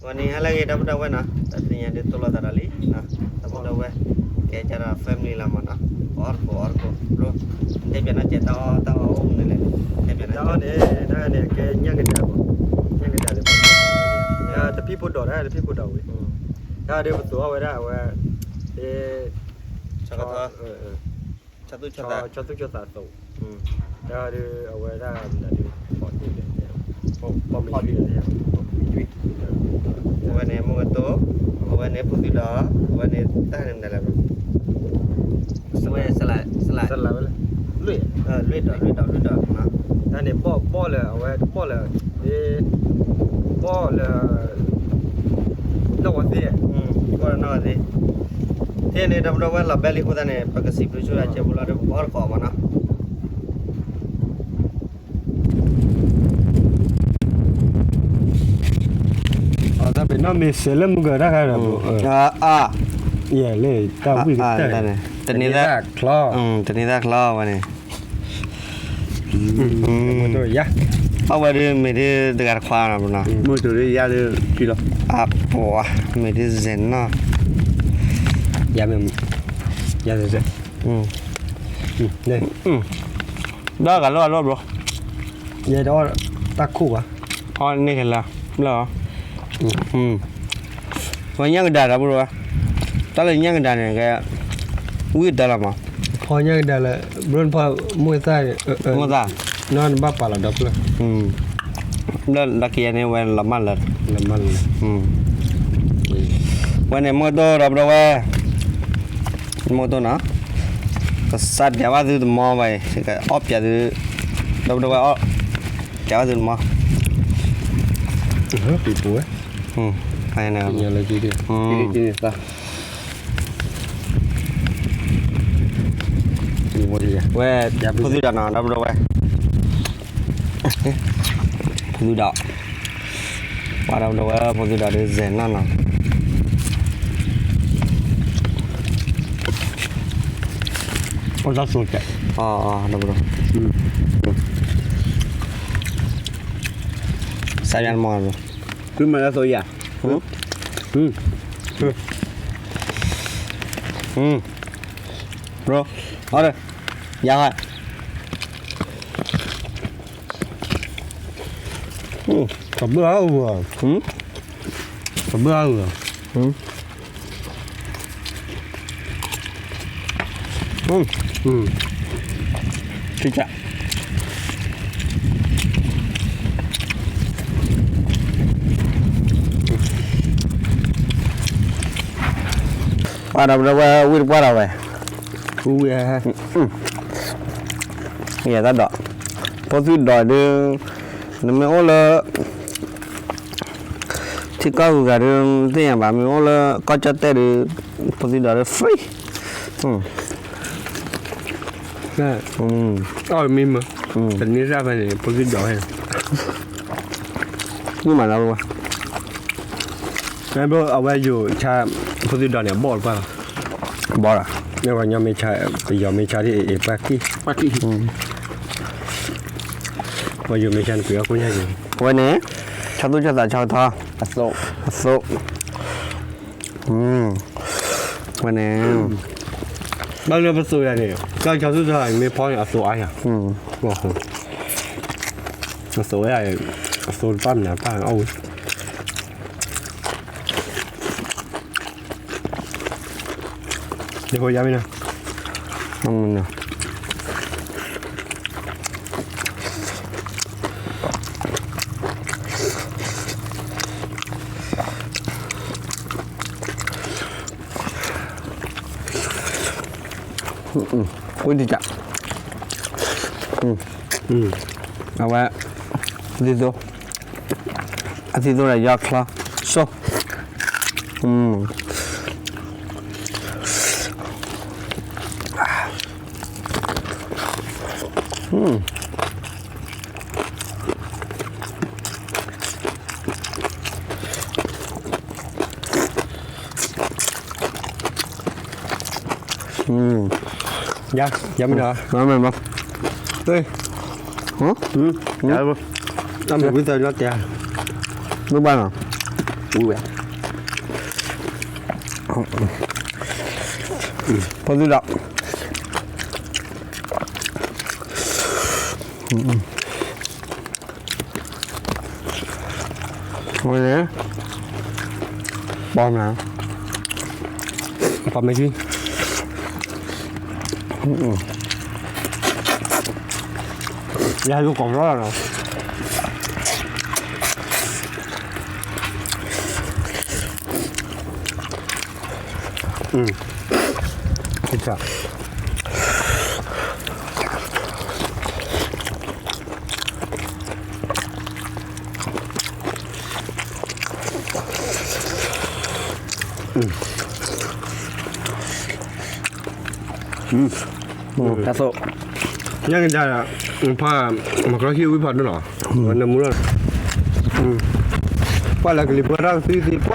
ဝဲန့ၣ်ဟါလၢအဂ့ၤ ဒီပုၢ်ဒီဝဲၢ်နီၤ, တၢ်တနံၤညါဒုးသိၣ်လိသးဒီးလံ, ဒီပုၢ်ဒီဝဲၢ်, ကဲကဒီး family လီၤမးနီၤ, ပအီၣ်တကိးအီၣ်တကိး, ဘျိ, တဲပၠးနီၢ်ကဲတၢ်အီၣ်တၢ်အီအိၣ်မနုၤလဲၣ်, တဲပၠးနီၢ်ကဲ, တၢ်အီၣ်န့ၣ်, တၢ်အီၣ်န့ၣ် ကဲညၣ်ကဒါ, ညၣ်ကဒါလၢ, တၢ်တဖံၣ်ဖိဒိး တၢ်တဖံၣ်ဖိဒိးဝံၤ, တၢ်ဒုးပသိးအီၣ်ဝဲဒၣ်အဝဲ, ဆီသူၣ်ဆီသး, ဆီသူၣ်ဆီသးသိး, တၢ်ဒုးအဝဲဒၣ်မနုၤဒုး, ပီၣ်တ့ၢ်လဲၣ်, ပီၣ်မ့ၢ်ထွံၣ်လဲၣ်, အဝဲန့ၣ်မုၢ်ကတိၢ်, အဝဲန့ၣ်ဖိသုဒီး, အဝဲန့ၣ်တၢ်န့ၣ်မနုၤလဲၣ်, အဝဲ, စလးဝဲလဲၣ်, လွံၢ်, လွံၢ်ဒီး, လွံၢ်ဒီး, လွံၢ်ဒီး, တၢ်န့ၣ်ဘီၣ်, ဘီၣ်လၢအဝဲတဘီၣ်လၢ, ဘီၣ်လၢ, နီၢ်ဝဲသ့ၣ်, ဘီၣ်လၢနီၢ်ဝဲသ့ၣ်, ထဲန့ၣ်ဒီပုၢ်ဒီဝဲၢ်လီၤဘဲလံအဃိသတးန့ၣ် ပကစံးဘျုးဆိယၤကဲဖိလီၤဒီး ပကအီၣ်တကိးမးနီၤ. အတၢ်ပ့ၤနီၣ်မ့ၢ်စဲးလၢမုၢ်ကတၢ်ခါဒီး, ယဲၢ်လၢတၢ်ဝံၣ်ကတၢၢ်, တန့ၤသၣ်ချီ, တန့ၤသၣ်ချီဝဲန့ၣ်, အဝဲဒုးမ့ၢ်ဒုးတဂၤတခွါနီၤ, မုၢ်ကတိၢ်ဒုးယါလၢ, အပှၤ, မ့ၢ်ဒုးစဲးနီၢ်, ယါမ့ၢ်, ယါစဲး ဒီးဂၤလီၤအလီၢ်ဘျီ, ယဲတအီၣ်တၢ်ခိၣ်ဘၣ်, အီၣ်န့ၢ်ကလၢ, လၢ, ဝဲညၣ်ကဒါဒီပုၢ်ဒီဝဲၢ်, တၢ်လၢညၣ်ကဒါန့ၣ်ကဲ, ဝံၣ်တၢ်လီၤမး, ဖီညၣ်ကဒါလၢ, ဘျီနဖီ, မိၢ်သၣ်, မိၢ်သၣ်, နီၢ်နဘၣ်ပာ်လီၤဒီဖျၢၣ်, လၢဒီကယဲၢ်န့ၣ်ဝဲလီၤမၢ်လၢ, လီၤမၢ်လၢ, ဝဲန့ၣ်မုၢ်ကတိၢ်ဒီပုၢ်ဒီဝဲၢ်, မုၢ်ကတိၢ်နီၤ, ကစၢ်တဲဘၣ်သုတမီၤဘၣ်အံၤ, အီၣ်ပၠးသု, ဒီပုၢ်ဒီဝဲၢ်အီၣ်, တဲဘၣ်သုတမီၤ, ပံၤပူၤဝဲ, ဝဲ, ဖိသုဒီနီၤ ဒီပုၢ်ဒီဝဲၢ်, ဖိသုဒီ, ပှၤဒီပုၢ်ဒီဝဲၢ်ဖိသုဒီဒုးစဲးနီၢ်နီၤ, အိၣ်တၢ်စိကဲး, ဒီပုၢ်ဒီ, စးယါတမီၤ, သုမၤလၢသိယါ, ဘျီ, အီၣ်ဒီး, ယါဟါ တဘၣ်အါ, တဘၣ်အါ, ထံကး, ပှၤဒီပုၢ်ဒီဝဲၢ်ဝံၣ်တပှၢ်ဒီးဝဲ, ဝံၣ်, ယဲတၢ်ဒီး, ဖိသုဒီဒုး, နမ့ၢ်အိၣ်လၢ ထံကီၢ်ဂုၤဂၤဒုး သ့ၣ်ညါဘၣ်, မ့ၢ်အိၣ်လၢကီၢ်ကၠီၣ်တဲၣ်ဒုး, ဖိသုဒီဒုး free, အီၣ်မ့ၢ်မ့ၢ်, တန့ၢ်သၣ်ဖဲန့ၣ် ဖိသုဒီဖဲန့ၣ်, မ့ၢ်မၤလၢဝဲ, အဝဲယိၤဆါ, ဖိသုဒီန့ၣ် အဘီၣ်တပှၢ်လီၤ, ဘီၣ်လီၤ, မ့ၢ်ပှၤညီမ့ၢ်ဆါ, ပယီၤမ့ၢ်ဆါဒ်အံၤ ပှၢ်ကံၢ်, ပှၢ်ကံၢ်, ပှၤယိၤမ့ၢ်ဆါန့ၣ် ပှ့ၤအီၣ်ကိၣ်ညါက့ၤ, ဝဲန့ၣ်, ဆီသူၣ်ဆီသးဆီကထီ, အသိး, အသိး, ဝဲန့ၣ်, ဘၣ်လၢပသိးယၤန့ၣ် တၢ်ဆီသူၣ်ဆီသးမ့ၢ်ဖီန့ၣ် အသိးအါယၤ, အသိးဝဲဒၣ်, အသိးတပၢ်မနုၤပၢ်အီၣ်ဝဲ ဒ်ဖိယါမ့ၢ်နီၤ, ဝံၣ်တကး, အဝဲ, သံသိ, အသံသိဒီးယီချီ, ဆိ, ယါ, ယါမ့ၢ်နီၤ, မ့ၢ်, အမ့ၢ်ဝံသးလီၤတဲ, မ့ၢ်ဘၣ်နီၤ, ဝံၤဝဲ, ဖိသံဒီး, ဝဲန့ၣ်, ပီၢ်မး, ပီၢ်မ့ၢ်ကံ, ယၤယိၤကီၢ်လီၤလီၤနီၤ. တၢ်သိၣ်, ညၣ်ကဒါ, ဖး, မၤကီဟံၣ်ဝံၣ်ဖးဒိၣ်နီၤ, နမူလီၤ, ပှၢ်လၢကလံၤပှဲၤထီၣ်သံသ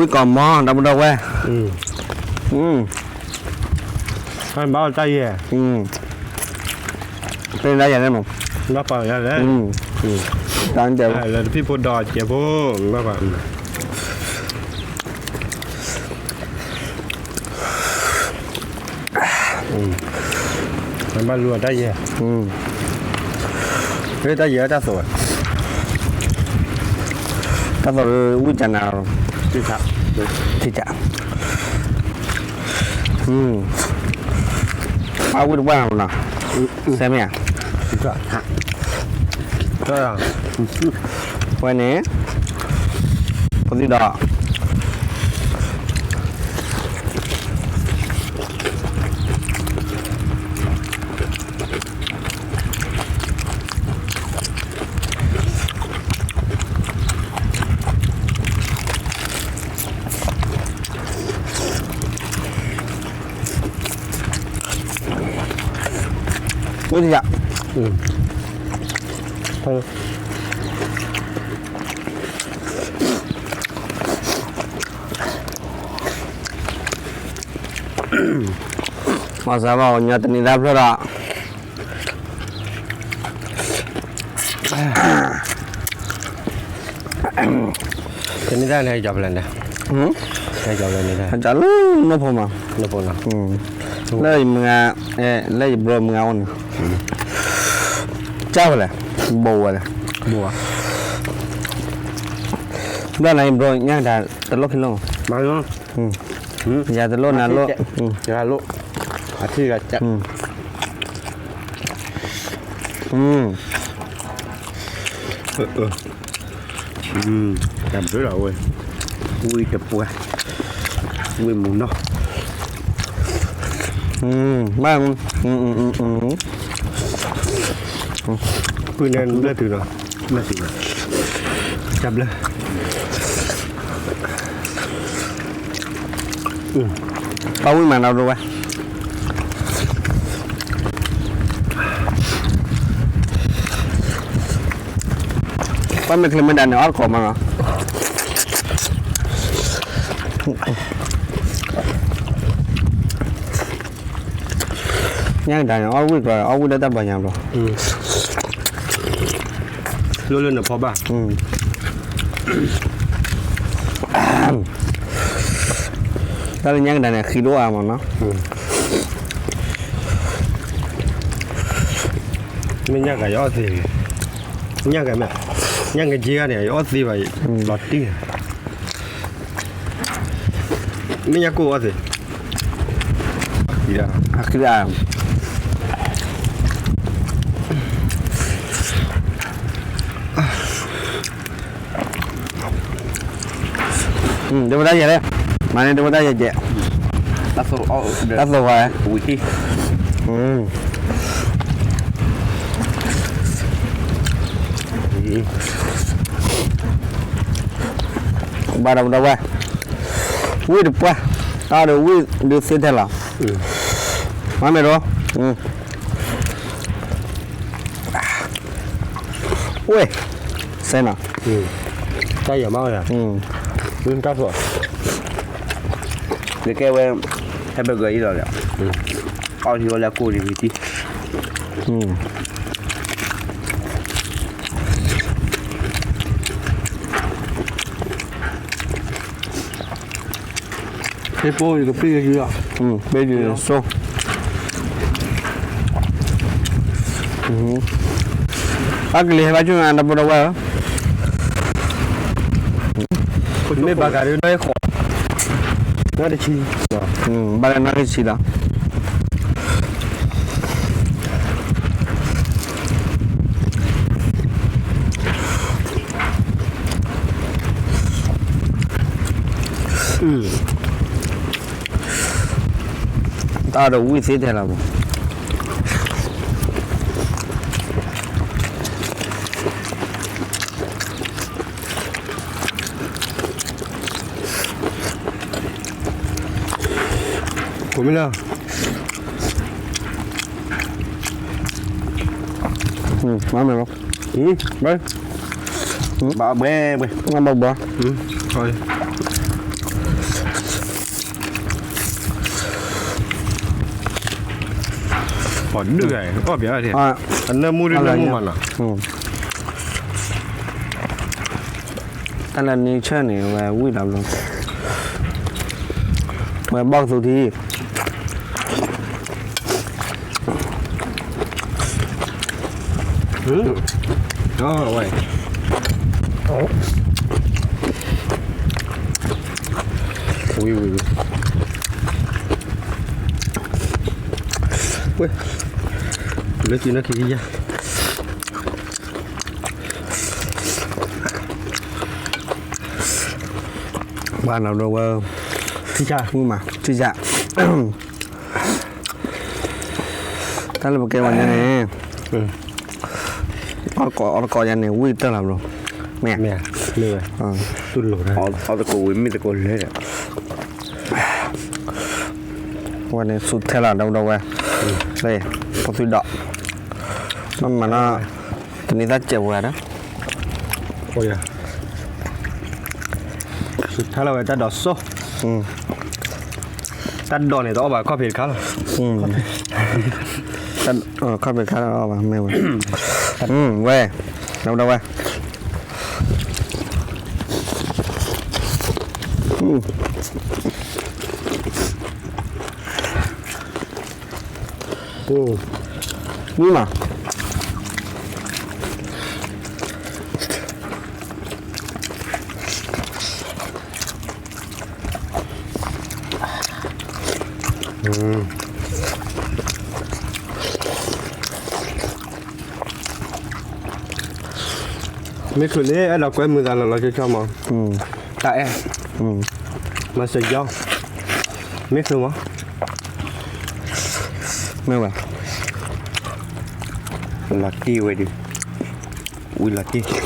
ံပှၢ် ဝံၣ်ကီၢ်မီ ဒီပုၢ်ဒီဝဲၢ်, ဘၣ်တၢ်ယဲၢ်, တၢ်ယဲၢ်န့ၣ်မး, ဘၣ်ပာ်ယၤလဲၣ်, တၢ်တဲဝဲ လၢတဖံးဖိဒီးစဲးဖိ, ဘၣ်ပာ် ဘၣ်လူၤအတၢ်ယဲၢ်, တၢ်ယဲၢ်တၢ်သိၣ်, တၢ်သိၣ်ဝံၣ်ကနၤ, ထံၣ်, အဝံၣ်တပှၢ်နီၤ, စဲမ့ၢ်ဧါ, ဝဲန့ၣ်, ပသံဒီး ဝဲဒၣ်ယၤ, မၤစၢၤဘၣ်အီၤညီတနံၤသၣ်ဖျၢၣ်ဒီး တနံၤသၣ်န့ၣ် ကၠီၤပလဲၣ်န့ၣ်, ကၠီၤပလဲၣ်န့ၣ်, ကၠီၤလၢနိၣ်ဖိမး, လၢယမုၢ်ဂၤ, လၢယဘျီမုၢ်ဂၤအိၣ်န့ၣ်, ကၠီၤပလဲၣ်, ဘိဝဲလဲၣ်, ဘိဝဲ, ဘျီန့ၣ်ယဘျီညါဒၣ်တလိၣ်ခံလိၣ်, ယၤတလိၣ်နၤလိၣ်, အထံၣ်ဂၤကၠီ တၢ်ဘျုးလီၤဝဲ, ဝံၣ်တပှၢ်, ဝံၣ်မုၢ်နီၢ်, ဘၣ်, ပုၢ်န့ၣ်ဘျၢတုၤလီၤ, ဘျၢတုၤလီၤ, တၢ်ဘျုး ပၢ်ဝံၣ်မးနီၤဒိဝဲ, ပၢ်မ့ၢ်ချ့မ့ၢ်ဒၣ်န့ၣ် အီၣ်တကိးမးနီၤ, ညၣ်ကဒါန့ၣ် အီၣ်ဝံၣ်ကျီၤ အီၣ်ဝံၣ်လၢတၢ်ဘျီညါဘျီ, လိၣ်လၢနဖီဘၣ် တၢ်လၢညၣ်ကဒါန့ၣ် အဃံတအိၣ်အါမးနီၤ, မ့ၢ်ညၣ်ကဒါယအီၣ်သ့, ညၣ်ကဒါမ့ၢ်, ညၣ်ကဒါက့ၤန့ၣ် ယအီၣ်သ့ဘၣ်, လီၤတံၢ်, မ့ၢ်ညၣ်ကိၢ်အီၣ်သ့, အဃံဒၣ် ဒိဝဲဒၣ်ယဲၢ်လဲၣ်, မၤန့ၢ်ဒိဝဲဒၣ်ယဲၢ်ကဲး, တၢ်သိၣ်ဝဲ, ဘၣ်ဒီးဒီဝဲ, ဝံၣ်တပှၢ်, တၢ်ဒီးဝံၣ်ဒုးသ့ထဲလီၤ, မၤမ့ၢ်ဒီး ဝဲ, စဲနီၤ, တၢ်ယၤမး, တၢ်သိၣ်, ကဲဝဲ, ဟဲပကီၤအံၤလီၤလီၤ, အီၣ်ထံအီၣ်လၢအကိၢ်န့ၣ်ဝံၤတံၢ် ဟ့ၣ်ပိယကပ့ၢ်ယၤ ပ့ၢ်ယၤဆိ အကလံၤဟဲဘၣ်ကၠူၣ်နၤ ဒီပုၢ်ဒီဝဲၢ်ဧၢ, မ့ၢ်ဘၣ်ဂၤဒ်နီၣ်ဂံၢ်ဃိး, နီၣ်တဆံ, ဘၣ်လၢနီၣ်ဂံၢ်ဆံလီၤ. တၢ်ဒီးဝံၣ်သ့ထဲလီၤပူၤ ကိးမ့ၢ်လၢ မၤမဲာ်လီၤ, ဘၣ်ဘှဲဘှဲ, ဘၣ်ဘှဲ, ပှၤဒုးဂၤ အီၣ်ဘၣ်, အနၢမူဒ်နၢမူမးနီၤ, တၢ်လၢနံၤဆၢၣ်န့ၣ် ဝဲဝံၣ်ဒီးဘျီ, ဝဲဘီၣ်ကသူထံ, ဝဲ, ဝံၤဝံၤဝံၤ, ဝဲ, လၢက့ၤနီၣ်ခံယၤ ဘၣ်နီၤဒီးဝဲ, ထံၣ်, ထံၣ်, တၢ်လၢပကဲဝဲညါန့ၣ်, အီၣ်တကိးအီၣ်တကိးညါန့ၣ် ဝံၣ်တၢၢ်လီၤဘျီ, မ့ၢ်, မ့ၢ်, အီၣ်တကိးဝံၤမ့ၢ်တကိးလၢာ်ဒီး ဝဲန့ၣ်ဆူၣ်ထဲလီၤ ဒီပုၢ်ဒီဝဲၢ်, လၢ, ဖိသွံဒီး, မ့ၢ်မၤနီၤ, တနံၤသၣ်စဲးဝဲဒီး, ဆူၣ်ထဲလီၤဝဲတၢ်ဒိးစိ, တၢ်ဒိးန့ၣ် တအီၣ်ဘၣ်ခီၣ်ဖံးတခါလီၤ, ခီၣ်ဖံးတခါလီၤအီၣ်ဘၣ်မ့ၢ်ဝဲ, ဝဲ, ဒီပုၢ်ဒီဝဲၢ် မ့ၢ်မး, မ့ၢ်ချုးလၢအဲၣ်ဒိးကွဲမုာ်သးလီၤလီၤဆီဆီမး, တၢ်အဲၣ်, မၤစၢၤယီၤ, မ့ၢ်ချုးမး, မ့ၢ်ဝဲ, လီၤတံၢ်ဝဲဒုး, ဝံၤလီၤ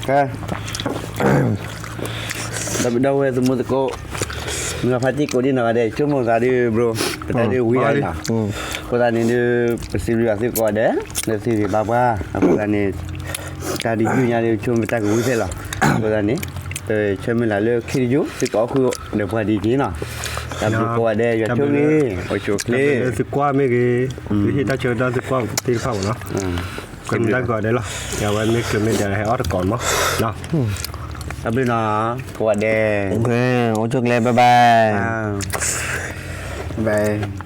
တံၢ် ဒီပုၢ်ဒီဝဲၢ်သမူသကိး, မုၢ်ဂၤဖါတံၢ်ကိးဒံနီၢ်ဂၤဒဲး ဆိကမိၣ်သးဒုးဘျီ, ပတၢ်ဒုးဝံၤဒၣ်နီၤ, အဃိသတးန့ၣ်ဒုး ပစံးဘျုးဘၣ်သုကိးဂၤဒဲး, လၢသုဂ့ၤဘၣ်ပှၤ, အဃိသတးန့ၣ် တၢ်ဒုးယုၢ်ညါဒုး ဆိကမိၣ်ပတၢ်ကဝံၤသ့လီၤ, အဃိသတးန့ၣ် ပဆၢမုၢ်လၢ်လၢခံတယုၢ် သုကအိၣ်ဃုာ်ဒီးပှၤဒ်အံၤနီၤ, တၢ်ဘျုးကိးဂၤဒဲး ယွၤဆိၣ်ဂ့ၤ, အိၣ်ဆူၣ်အိၣ်ချ့, သုကွၢ်မ့ၢ်ဂ့ၤ, သုဟ့ၣ်တၢ်ဆၢကတီၢ်သုကွၢ်သ့ၣ်တဖၣ်မးနီၤ, ကွဲမုာ်တၢ်ကိးဂၤဒဲးလီၤ, ယဝဲမ့ၢ်ချုးမ့ၢ်ဒဲးဟဲအီၣ်တကိးမး, တၢ်ဘျုးနီၤ, ကိးဂၤဒဲး, အိၣ်ဆူၣ်အိၣ်ချ့ bye bye, bye.